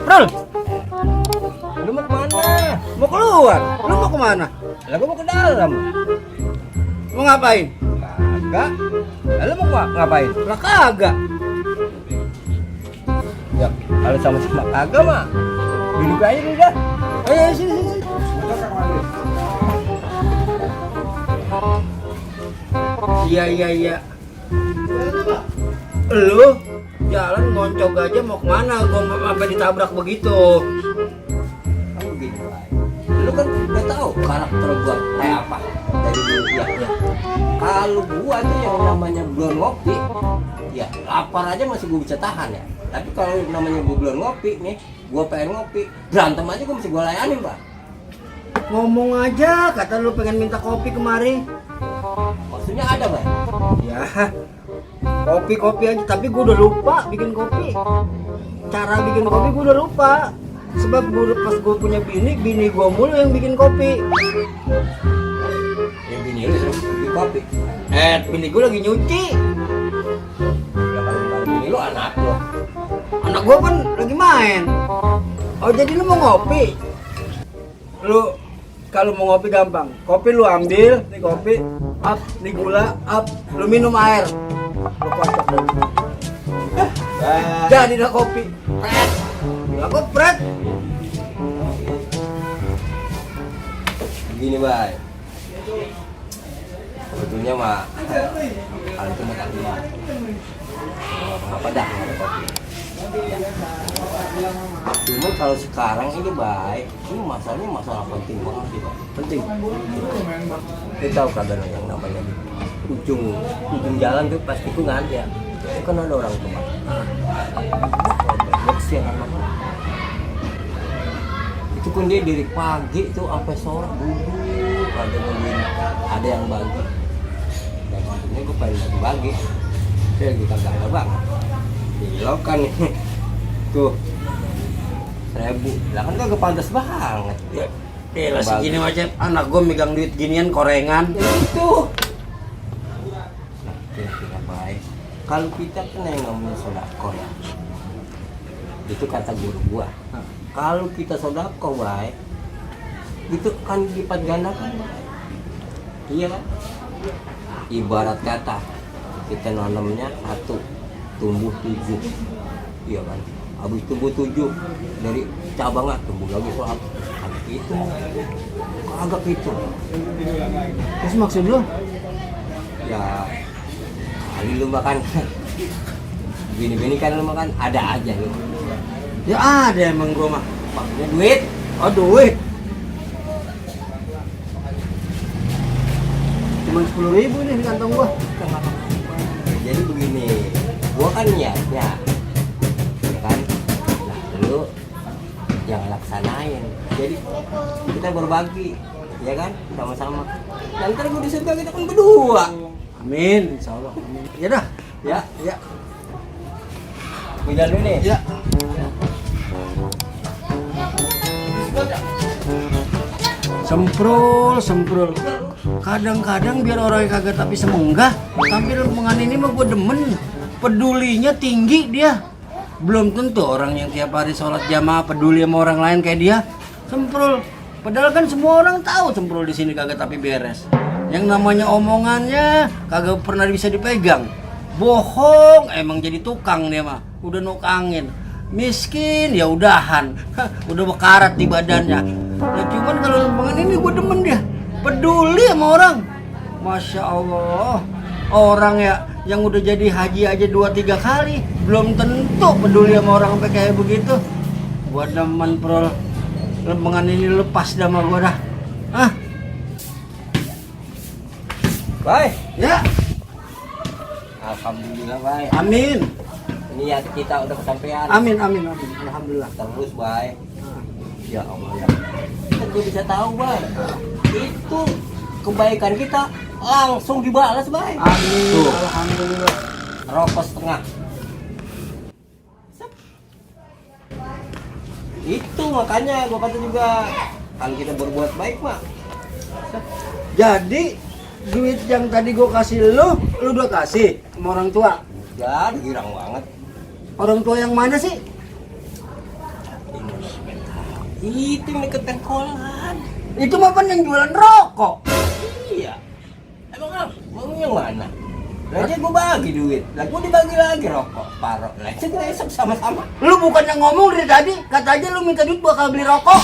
Prul, Lu mau kemana? mau keluar? Lu mau kemana? Lah gua mau ke dalam. Mau ngapain? Kagak. Lah lu mau ngapain? Lah kagak. Ya, kalau sama-sama kagak mah. Duduk aja dulu dah. Ayo sini sini. Iya. Lu jalan ngoncog aja mau kemana? Gua sampai ditabrak begitu. Kan begini, Bay. Lu kan udah tahu karakter gua kayak apa dari dulu ya. Kalau gua tuh yang namanya belum ngopi, ya lapar aja masih gua bisa tahan ya. Tapi kalau namanya gua belum ngopi nih, gua pengen ngopi, berantem aja gua mesti gua layanin, Pak. Ngomong aja, kata lu pengen minta kopi kemari. Maksudnya ada, Bay? Ya, kopi aja. Tapi gue udah lupa bikin kopi. Cara bikin kopi gue udah lupa. Sebab pas gue punya bini gue mulu yang bikin kopi. Yang bini lu suruh bikin kopi. Bini gue lagi nyuci. Ya kalau bini lu anak lu. Anak gue kan lagi main. Oh jadi lu mau ngopi? Lu kalau mau ngopi gampang. Kopi lu ambil, nih kopi, up, nih gula, up, lu minum air. Lu kocok dulu. Jadi dah kopi. Pret. Aku pret. Begini, Bay. Sebetulnya mah hal itu mah tadi apa dah ada kopi. Cuman kalau sekarang ini baik, ini masalahnya masalah penting banget sih, Pak. Penting. Kita tahu kagak yang namanya di ujung jalan tuh pasti tikungan ya. Itu kan ada orang tua. Boxing itu kan dia dari pagi tuh sampai sore duduk ada nungguin ada yang bagi. Dan sebetulnya gue pengen bagi. Saya lagi kagak ada bang. Dilokan nih. Tuh 1.000. Lah kan kagak pantas banget. Ya lah segini macam anak gue megang duit ginian korengan. Ya itu. Nah, kira-kira baik. Kalau kita kan yang namanya sodako ya. Itu kata guru gua. Kalau kita sodako baik, itu kan lipat gandakan. Iya kan? Ibarat kata kita nanamnya 1 tumbuh 7. Iya kan? Habis tumbuh 7 dari cabangnya tumbuh lagi soal itu agak itu. Terus maksud lu? Ya kali lu makan bini-bini kan lu makan ada aja lu. Ya ada emang gue mah. Maksudnya duit. Oh duit. Cuman 10.000 nih di kantong gua. Jadi begini, gua kan niatnya, ya kan, nah lu yang laksanain. Jadi kita berbagi, ya kan, sama-sama. Nanti gua di surga kita kan berdua. Amin, insya Allah. Amin. Ya dah. Ya. Pindah dulu nih. Ya. Semprul. Kadang-kadang biar orang yang kagak tapi semenggah, tampil omongan ini mah gue demen. Pedulinya tinggi dia. Belum tentu orang yang tiap hari sholat jamaah peduli sama orang lain kayak dia. Semprul. Padahal kan semua orang tahu Semprul di sini kagak tapi beres. Yang namanya omongannya kagak pernah bisa dipegang. Bohong, emang jadi tukang dia mah. Udah nukangin. Miskin ya udahan. Udah bekarat di badannya. Nah cuman kalau omongan ini gue demen dia. Peduli sama orang. Masya Allah. Orang ya yang udah jadi haji aja 2-3 kali belum tentu peduli sama orang sampai kayak begitu. Gua demen Prol. Lempengan ini lepas dah sama gua dah. Baik. Ya. Alhamdulillah baik. Amin. Niat kita udah kesampaian. Amin. Alhamdulillah. Terus baik. Ya Allah ya. Kita juga bisa tahu baik. Itu kebaikan kita langsung dibalas baik. Amin. Tuh. Alhamdulillah. Rokok setengah. Itu makanya gua kata juga kalau kita berbuat baik mah. Jadi duit yang tadi gua kasih lu udah kasih sama orang tua. Udah girang banget. Orang tua yang mana sih? Itu yang deket tengkolan. Itu mah kan yang jualan rokok. Iya. Emang apa? Mau yang mana? Lagi gue bagi duit, lah gue dibagi lagi rokok, parok. Lah kita esok sama-sama. Lu bukan yang ngomong dari tadi, kata aja lu minta duit bakal beli rokok.